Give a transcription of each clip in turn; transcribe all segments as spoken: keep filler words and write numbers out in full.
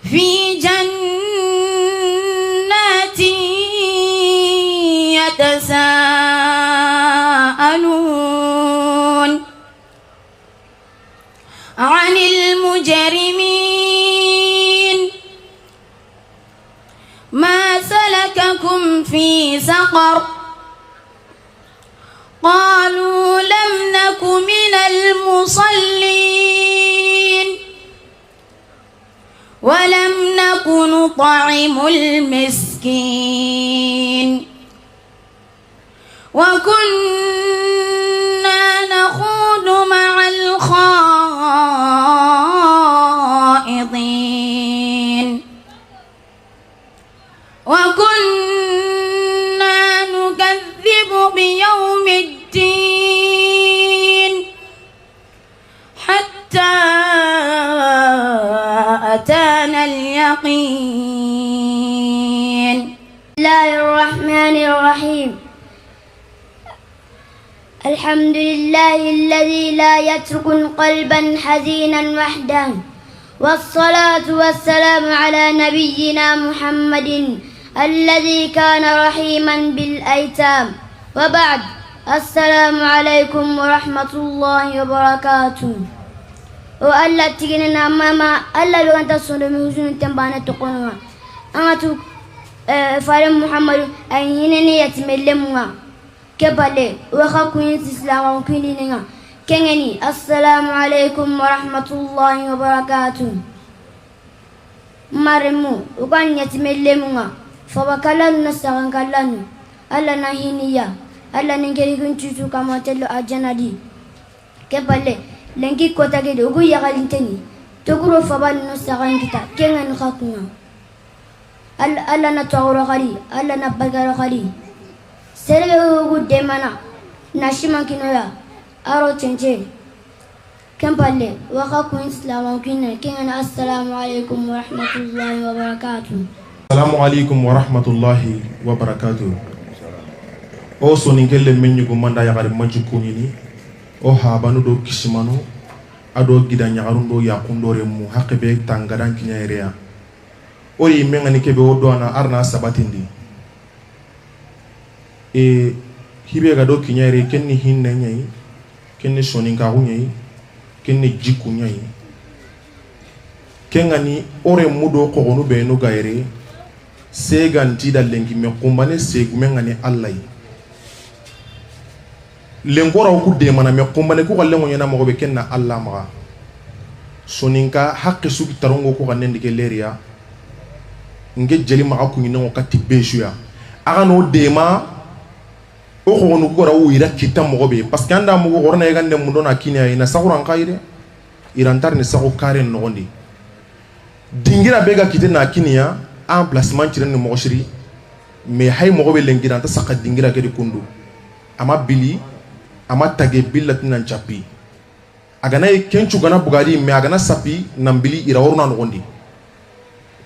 في جنات يتساءلون عن المجرمين ما سلككم في سقر؟ قالوا لم نك من المصلين ولم نك نطعم المسكين وكنا نخوض مع الخائضين وكنا نكذب بيوم الدين حتى أتانا اليقين. بسم الله الرحمن الرحيم. الحمد لله الذي لا يترك قلبا حزينا وحده، والصلاة والسلام على نبينا محمد الذي كان رحيما بالأيتام. وبعد، السلام عليكم ورحمة الله وبركاته. O Alla tiginana mama, Alla luganta sondo mi husunu tembane tokono. Angatu, eh, fare Muhammadu, ay hinene yatimellemunga. Ke bale, waka kuyin sislama kuyininga. Kengeni, assalamu alaikum wa rahmatullahi wa barakatuh. Maremu, ukan yatimellemunga. Faba kalanu na sagan kalanu. Alla na hiniya. Alla ninkeri kun cucu kama tello ajanadi. Ke bale, lenki kota gede, ugu yagalinteni. Tokuro faba no sagan kita, kengeni kakunga. Al-, Alla na tawro kari, Alla na bagaro kari. Sere ugu demana, na shiman kinoya, aro chenche. Kempalle, waka kuin Islam wa kuin, kengana, assalamu alaikum wa rahmatullahi wa barakatuh. Assalamu alaikum wa rahmatullahi wa barakatuh. O soninkelle men ɲugu manda yagari maji kunini. O habanu do kisimanu. Ado gida ɲagarun do yakun do remu, haqe be tangadan kiɲayereya. O ri men ŋa ni kebe o do ana arna sabatindi. E, hibe ga do kiɲayre, ken ni hinne ɲayi, ken ni soninkaxu ɲayi, ken ni jikku ɲayi. Ken ŋa ni o remu do koxonu benu gayre, seganti da lenki me kumbane segu men ŋa ni Alla yi. Lenkoraw ku demana me kumbane ku xalle ŋo ɲana moxo be ken na Alla maxa. Soninka haqe sugi tarongo ku xannen di ke leriya. Nge jeli maxa kuɲinengo kati besuya. Axa no dema o xogonu ku ra u ira kita moxo be. Parce que anda mugu xorna yegande mundo na kiniya ina saxuran xayire. Irantar ni saxu karen noxondi. Dingira be ga kite na kiniya, emplacement ciren ni moxo siri. Mais hay moxo be lengira nta saxa dingira ke di kundu. Ama bili, ama tage billa tinan cappi. A gana ye kencu gana bugadi, mais a gana sapi nan bili ira woruna noxondi.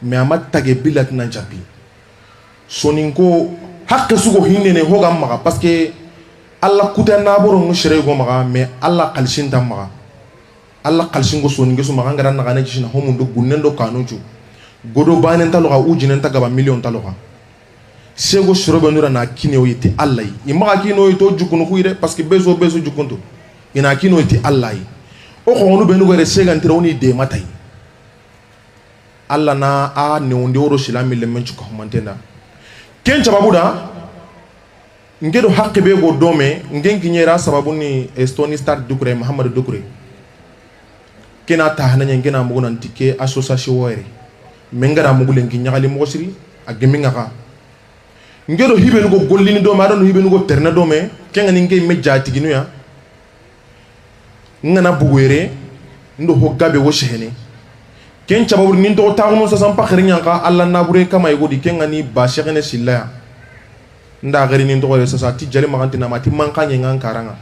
Mais ama tage billa tinan cappi. Soninko haqe sugo hinnene hoga maxa, parce que Alla kuta naboro nu sere go maxa, mais Alla xalisin ta maxa. Alla xalisin go soninke su maxa, ngara na gane cisina homun do gunnen do kanuncu. Godo banen ta loxa, ujinen ta gaba million ta loxa. Sego sorobe nura na kine o yiti Alla yi. I maxa kino yito jukunu ku ire, parce que beso beso jukuntu. Ina kino yiti Alla yi. O xonu benu gore segantira oni de matai. Alla na a ne onde oro silami lemmen cuka humantenda. Ken sababu da, nge do haqqe be go dome, ngen kinyera sababu ni Estoni Star Dukure, Muhammad Dukure. Kena tahana nge na mugu nan tike association wore. Mengara mugu len kinya gali mogo siri, a geminga ka. Nge do hibe nugo gollini dome, a do hibe nugo terna dome, kenga ni nge me jati ginuya. Nga na bugwere, ndo ho gabe wo shehene. Ken cababuri nin to taxunu sasa n paxiri ɲanka Alla nabure kama i godi kenga ni ba shehene sillaya. Nda xeri nin toxore sasa ti jali maxanti nama ti manka ɲengan karanga.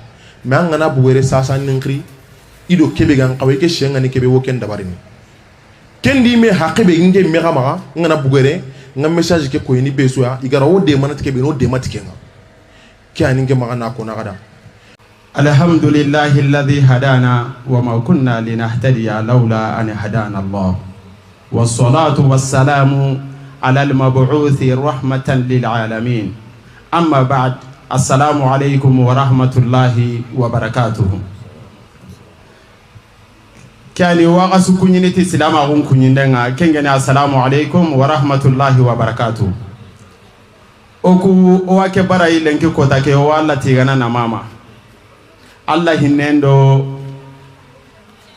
Mais an ga na bugwere sasa nin xiri i do kebe gan xawe ke shenga ni kebe wo ken dabarini. Ken di me haqe be nge me xa maxa nga na bugwere nga message ke koyini be suya i gara wo de manati kebe no de mati kenga. Ke ani nge maxa na ko na gada. الحمد لله الذي هدانا وما كنا لنهتدي لولا أن هدانا الله. والصلاة والسلام على المبعوث رحمة للعالمين. أما بعد، السلام عليكم ورحمة الله وبركاته. Kani wagasu kuɲini ti silama gun kuɲindenga kengeni, assalamu alaikum wa rahmatullahi wa barakatuh. Oku o ake barai lenki kota ke o Alla tigana na mama. Alla hinnendo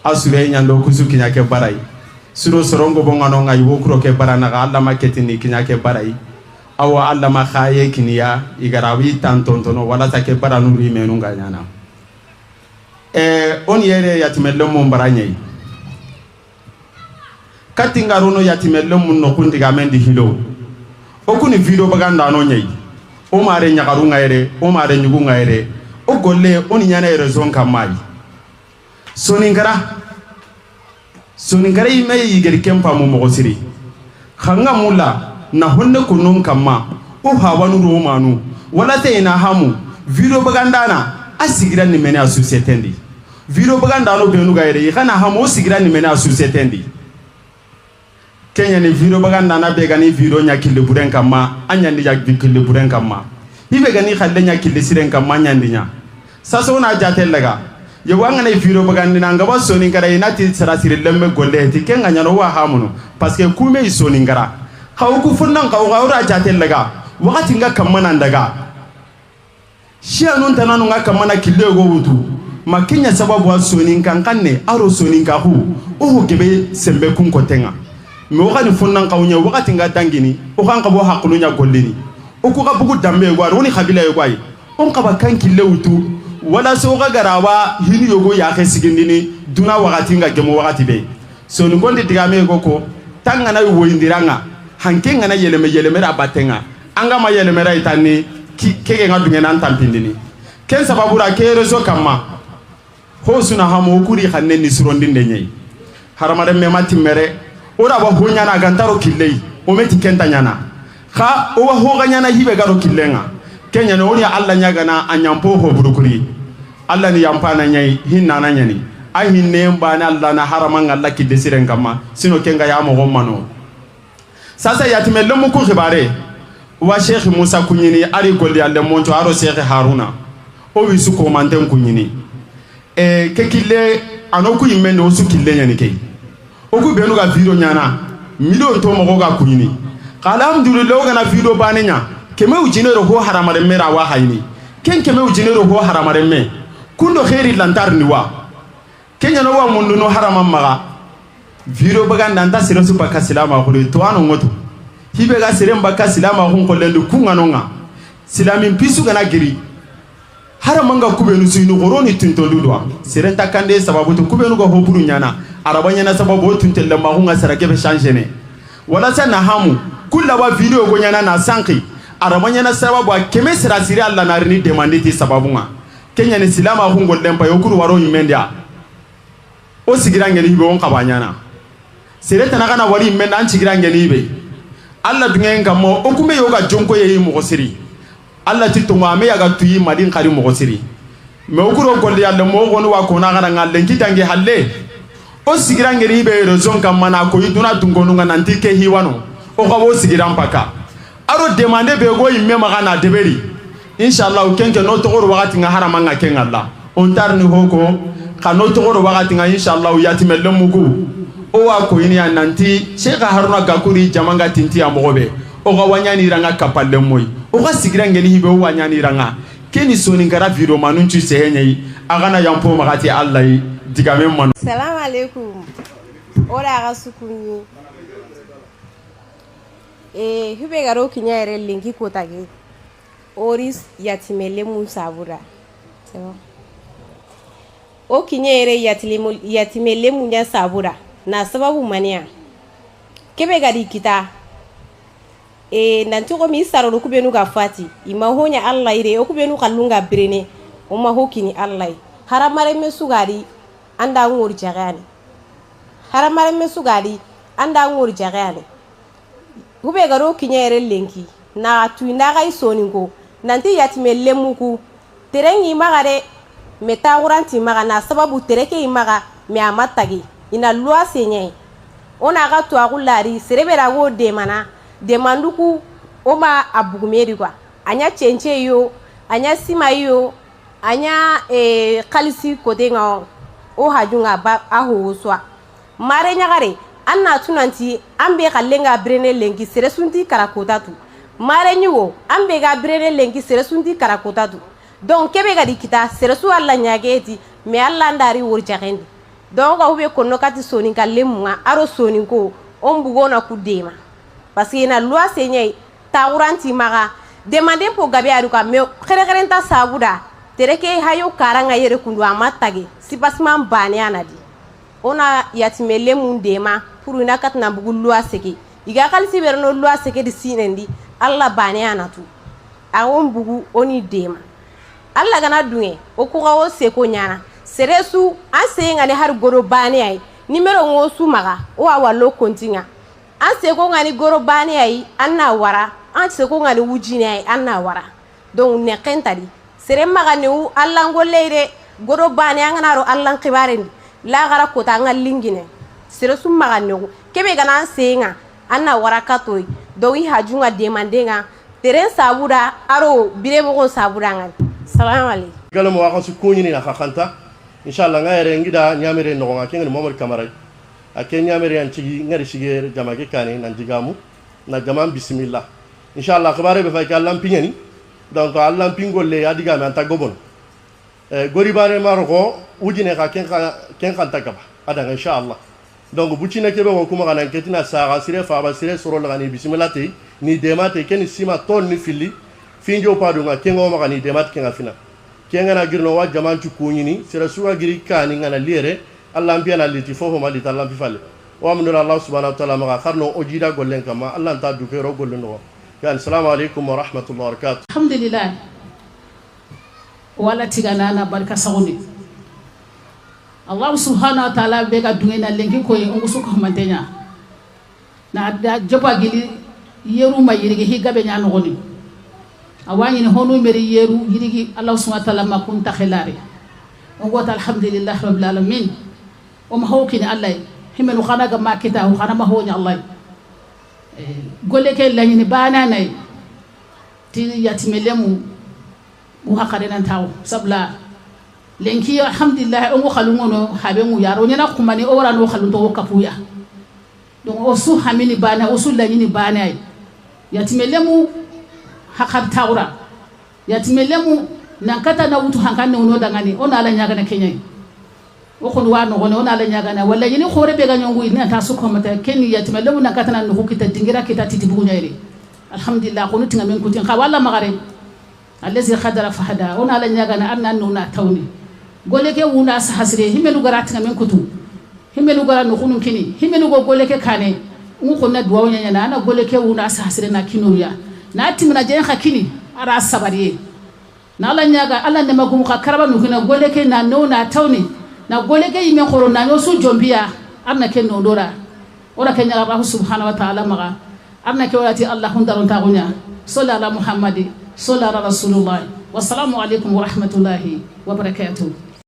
asure ɲando kusu kiɲa ke barai. Suro sorongo bonga no ngai wokuro ke bara naga Alla ma ketini kiɲa ke barai. Awa Alla ma khaye kiniya igarawi tan tontono wala ta ke bara nuri menu nga ɲana. E, on yere yatimelle mun bara ɲei. Kati nga rono yatimelle mun no kundi ga mendi hilo. O kuni video baganda no ɲei. O mare ɲagaru nga yere, o mare ɲugu nga yere. O golle on ɲana yere zon kamai. Soninkara. Soninkara i me yigeri kempa mu mogo siri. Xa nga mula na honne kunun kamma o hawanu romanu wala te ina hamu video bagandana a sigira ni mene a susetendi. Video bagandano benu ga yere i xana hamu o sigira ni mene a susetendi. Keɲani video bagandana be gani video ɲa kille buren kamma a ɲandi ja kille buren kamma. Hibe gani xalle ɲa kille siren kamma a ɲandi ɲa. Saso na jate laga. Ye wangana i video bagandina nga ba Soninkara i nati sara siri lemme golle ti ke nga ɲano wa hamunu. Parce que kume i Soninkara. Xa o ku funnan xa o ga ora jate laga. Wakati nga kamma nan daga. Siya nun tananu nga kamma na kille go wutu. Ma kiɲa sababu wa Soninkan kanne aro Soninka hu. O hu gebe sembe kun ko tenga. Me o ga ni funnan xa o ɲa wakati nga dangini. O ga nga bo hakulu ɲa gollini. O ku ga bugu dambe go aro ni xabila go ayi. On kaba kan kille wutu, wala soga garawa hini yogo yaxe sigindini duna waxati nga gemo waxati be. Soni gondi digame go ko, tangana woyindiranga, hanke ngana yeleme yeleme ra batenga, anga ma yeleme ra itani, ki, kege nga dungena tampindini. Ken sababura ke rezo kamma. Ho suna hamo kuri xanne ni surondinde ɲei. Haramaren mema timmere, o ra wa ho ɲana gantaro killei, o meti kenta ɲana. Xa o wa ho ga ɲana hibe garo killenga. Ke ɲana o ni Alla ɲagana a ɲampo ho burukuri. Alla ni yampana ɲai, hinnana ɲani. A hinne mbane Alla na haraman Alla kille siren kamma, sino kenga ya mogo mano. Sasa yatime lemu ku xibare wa Sheikh Musa kuɲini ari golli alle monco aro Sheikh Haruna. O wisu komanten kuɲini. E, ke kille ano ku immende o su kille ɲani ke. O ku benu ga video ɲana. Miliyon to mogo ga kuɲini. Ka alhamdulillah o gana video bane ɲa. Keme ujinero ho haramare mera wa hayni. Ken keme ujinero ho haramare me. Kundo khairi lantar ni wa. Keɲano wa mundu no harama maga. Video baganda nta sere su baka silama xuri to ano ngoto. Hibe ga sere baka silama xun kollendu kungano nga. Silamin pisu gana giri. Harama nga kubenu su inu xoro ni tintondu dua. Sere nta kande sababu to kubenu ga hoburu ɲana. Araba ɲana sababu o tuntelle ma xunga sara gebe changene. Wala sa na hamu. Kulla wa video go ɲana na sanki. Araba ɲana sababu a keme sira siri Alla na rini demande ti sababu nga. Keɲani silama xun gollen pa yokuru waro imendia. O sigira ngeni hibe on kaba ɲana. Sere tana kana wari men an sigira ngeni hibe. Alla dungen kammo o kumbe yoga jonko ye mogo siri. Alla ti tongo ame yaga tuyi madin kari mogo siri. Me o kuro golli Alla mo gonu wa kona gara ngallen kitange halle. O sigira ngeni hibe rezon kamma na ko iduna dungonu nga nanti ke hiwano. O kabo sigira mpaka. Aro demande be go imme maga na deberi. Inshallah kenke no togoro wakati nga harama nga ken Alla. On tarni hoko ka no togoro wakati nga inshallah yatime lemugu. O wa ko ini ya nanti Sheikh Haruna Gakuri jamanga tinti ya mogobe. O ga wanyani ranga kapal lemoy. O ga sigira ngeni hibe o wanyani ranga. Keni Soninkara video manun cu sehenyai. Agana yampo magati Alla yi. Digame manu. Salam alaikum. Ora aga sukunyi. E, hube garo kinya ere linki kotagi. Oris yatime lemu sabura. C'est bon. O kiɲe yere yatime lemu ɲa sabura na sababu maniya. Kebe gadi kita. E, nanti ko mi saroro kubenu ga fati. Ima honya Allah ire o kubenu kallunga birene. O ma hokini Allah. Haramare me sugari anda ngori jagani. Haramare me sugari anda ngori jagani. Hube garo kiɲere lenki na tuinda gai soninko nanti yatime lemuku. Terengi magare me taguranti maga na sababu tereke imaga me amatagi ina luwa senyai. އޮނަ އަގަ ތުއަގުއްލާރި ސެރެބެރަގޯ ދޭމަނާ ދެމަންޑުކު އޮމާ އައްބުގު މޭރިގާ އަންޏާ ޗެންޗެއްޔޯ އަންޏާ ސިމައްޔޯ އަންޏާ އެ ކަލިސި ކޮދެން އައޮ އޯ ހަޖުން އަބަ އަހު އުސްވާ. މާރެ ނަގަރެ އަންނާ ތުނަންތި އަންބޭ ކައްލެންގާ ބިރެނެ ލެންގި ސެރެސުންތި ކަރަކޯތާތު. މާރެ ނިއު އަންބޭގާ ބިރެނެ ލެންގި ސެރެސުންތި ކަރަކޯތާތު. ދޯން ކެބެގަ ރިކިތާ ސެރެސު އައްލަންޏާގެ އޭތި މެ އައްލާން ދާރި އޯރި ޖަގައިން ދި. ދޯން ގަހުބޭ ކޮންނޮ ކަތި ސޯނިން ކައްލެމުން އަރޯ ސޯނިން ކޯ އޮން ބުގޯނަ ކުއްދޭމަ. ބަސް އޭނަ ލުއާ ސޭންޏައި ތާގުރާން ތީމާގާ ދެ މަންޑެން ޕޯ ގަބެ އަރުކަ މެ ޚެރެޚެރެންތާ ސާބުޑާ ތެރެކޭ ހަޔޯ ކާރަން އަޔެރެ ކުނޑު އަމައްތަގެ ސިޕަސްމާން ބާނެޔާ ނަދީ. އޮނާ ޔަތިމެ ލެމުން ދޭމާ ޕުރު އިނަކަތް ނަބުގު ލުއާ ސެކެ އިގާ ކަލިސި ވެރަނޯ ލުއާ ސެކެ ރިސީނެން ދި އައްލާ ބާނެޔާ ނަތު. އައޮން ބުގު އޮނި ދޭމާ. އައްލަގަ ނައްޑުނގެ އޮކުގަ އޯ ސެކޯ ނާނާ. ސެރެސު އަން ސޭން އަނެ ހަރު ގޮރޯ ބާނެއައި ނިމެރޯ އޯ ސުމަގަ އޮ އަވަލޯ ކޮންތިނގ އަން ސެކޯ އަނި ގޮރޯ ބާނެއައި އަންނާ ވަރަ އަން ސެކޯ އަނި އުޖިނެއައި އަންނާ ވަރަ. ދޯން ނެކެން ތަރި. ސެރެންމަގަ ނެއު އައްލަން ގޮއްލެއިރެ ގޮރޯ ބާނެ އަނގަނާރު އައްލަން ކިބާރެން ލާގަރަ ކޮތަ އަނގަ ލިނގިނެ. ސެރެސު މަގަ ނެއު. ކެބެ ގަނާ ސޭން އަންނާ ވަރަ ކަތޯއި. ދޯން އި ހަޖުން އަ ދޭމަން ދޭނގ ތެރެން ސާބުޑާ އަރޯ ބިރޭ މޮގޮން ސާބުޑާ އަނގަން. ސަލާމް އަލައިކު. ގަލަމު ވާކަން ސުކޫން ޖިނިން އަކަކަންތަ. އިންޝާއައްލާ އައިރެ އެނގިދާ ނިޔާމެރޭ ނޮގޮން އަކެންގަނި މުހައްމަދު ކަމަރައި. އަކެން ނިޔާމެރޭ އަންޗިގި އިނގަރި ޝިގޭރ ޖަމާގެ ކާނީ ނަންޖިގާމު. ނަ ޖަމާން ބިސްމިއްލާ. އިންޝާއައްލާ އަޚުބާރެއް ބެފައިކަ އައްލަން ޕިން އަނި. ދަންކޮ އައްލަން ޕިން ގޮއްލޭ އަދިގާ މި އަންތަ ގޮބޮނު. އެ، ގޮރިބާރޭ މާރުގޯ އުޖިނޭ ކަ ކެން ކަ-، ކެން ކަންތަކަބަ. އަދަން އިންޝާއައްލާ. ދޮންގު ބުޗިނެ ކެބެ ވަކުމަގަ ނަން ކެތިނާ ސާގާ ސިރޭ ފާބަ ސިރޭ ސުރޮލަގަނީ ބިސިމިލާތި ނީ ދޭމާތި ކެނި ސިމަ ތޯން ނި ފިއްލި ފިންޖޯ ޕާޑުން އަ ކެން އޯމަގަ ނީ ދޭމާތި ކެން އަފިނަ. ކެންގަނާ ގިރި ނޯވާ ޖަމާން ޗުކޫން ޖިނި ސިރަސުގަ ގިރި ކާނިން އަނަ ލިޔެރެ އައްލާން ޕިޔަނާ ލިތި ފޯހުމަ ލިތަ އައްލާން ފިފާލެ. ވާމުނުރ އައްލާހު ސުބްޙާނަހު ވަތަޢާލާ މަގާ ޚައްރު ނޯ އޮޖީދާ ގޮއްލެން ކަމަށް އައްލާން ތާ ދުކޭރޯ ގޮއްލުން ނުވާ. އައްސަލާމު ޢަލައިކުމް ވަރަޙްމަތުﷲ ވަބަރަކާތު. އަލްޙަމްދުލިއްލާހި. ވަލަތިގަނާނަ ބަރިކަ ސަގުނި. އައްލާހު ސުބްޙާނަހު ވަތަޢާލާ ބޭގަ ދުނިޔެ ނަ ލެނގި ކޮއި އުނގުސު ކަހަމަން ތެންޏާ. ނާ ޖޮބަ ގިލި ޔެރު މައިރިގެ ހިގަބެ ނާ ނުގޮނި. އަވާން އިން ހޮނު މެރި ޔެރު ގިރިގި އައްލާހު ސުބްޙާނަހު ވަތަޢާލާ މަ ކުންތަ ޚެލާރި. އޮނގޯތަ އަލްޙަމްދުލިއްލާހި ރައްބިލް ޢާލަމީން. އޮމަ ހޯކިނި އައްލައި. ހިމެނު ޚާނާގަ މާ ކިތާ ހު ޚާނަ މަ ހޯނި އައްލައި. އެ، ގޮލެކެ ލަނިނި ބާނާނައި. ތި ޔަތިމެ ލެމު. އުހަ ކަރެނަން ތާވު. ސަބްލާ. ލެންކި އަލްޙަމްދުލިއްލާހި އޮނގު ޚަލުން އޮނޯ ހަބެމު ޔާރޯ ނެނަ ކުމަނި އޯރާ ނޯ ޚަލުން ތޯ ކަޕުޔާ. ދުން އޮސު ހަމިނި ބާނާ އޮސު ލަނިނި ބާނާއި. ޔަތިމެ ލެމު ހަކަރް ތާވުރާ. ޔަތިމެ ލެމު ނަންކަތަ ނަވުތު ހަނގަން ނެ އުނޯ ދަނގަނި އޮނާ ލަންޏާގަނަ ކެންޏައި. އޮކުނު ވާ ނުގޮނެ އޮނާ ލަންޏާގަނަ ވަ ލަނިނި ޚޯރެ ބެގަ ނިއުނގު އިންނަ ތާސު ކޮމަތަ ކެން ޔަތިމެ ލެމު ނަންކަތަ ނަން ނުހުކިތަ ދިނގިރަ ކިތަ ތިތިބުގު ނައިރި. އަލްޙަމްދުލިއްލާހި ކުނު ތިނގަ މިން ކުތިން ޚަވާލަ މަގަރެ. އައްލަޒީ ޤަދަރަ ފަހަދާ. އޮނާ ލަންޏާގަނަ އަންނަން ނޫނާ ތައުނި. ގޮލެކެ އޫނާސް ހަސިރޭ ހިމެނުގަރާ ތިނގަ މިން ކުތު. ހިމެނުގަރާ ނުކުނު ކިނި. ހިމެނުގޮ ގޮލެކެ ކާނެ. އުނގު ކޮންނަ ދުވަވަ ނެން ނާނަ ގޮލެކެ އޫނާސް ހަސިރޭ ނާ ކިނުރުޔާ. ނާ ތިމަނަ ޖެން ޚަ ކިނި. އަރާ ސަބަރިއޭ. ނާ ލަންޏާގަ އަލަން ނެމަ ގުމު ކަ ކަރަބަ ނުކިނަ ގޮލެކެ ނާ ނޯނާ ތައުނި. ނާ ގޮލެކެ އިމެ ޚޮރު ނާ ނޯސު ޖޮންބިޔާ. އަރްނަ ކެން ނޯނޯރާ. އޮރަކެންޏާ އައްލާހު ސުބްޙާނަހު ވަތަޢާލާ މަގާ. އަރްނަ ކެވަލަތި އައްލާ ހުންދަރުން ތާގުންޏާ. ޞައްލަ ޢަލާ މުޙައްމަދި. ޞައްލަ ޢަލާ ރަސޫލުﷲ. ވައްސަލާމު ޢަލައިކުމް ވަރަޙްމަތުﷲ ވަބަރަކާތުހު.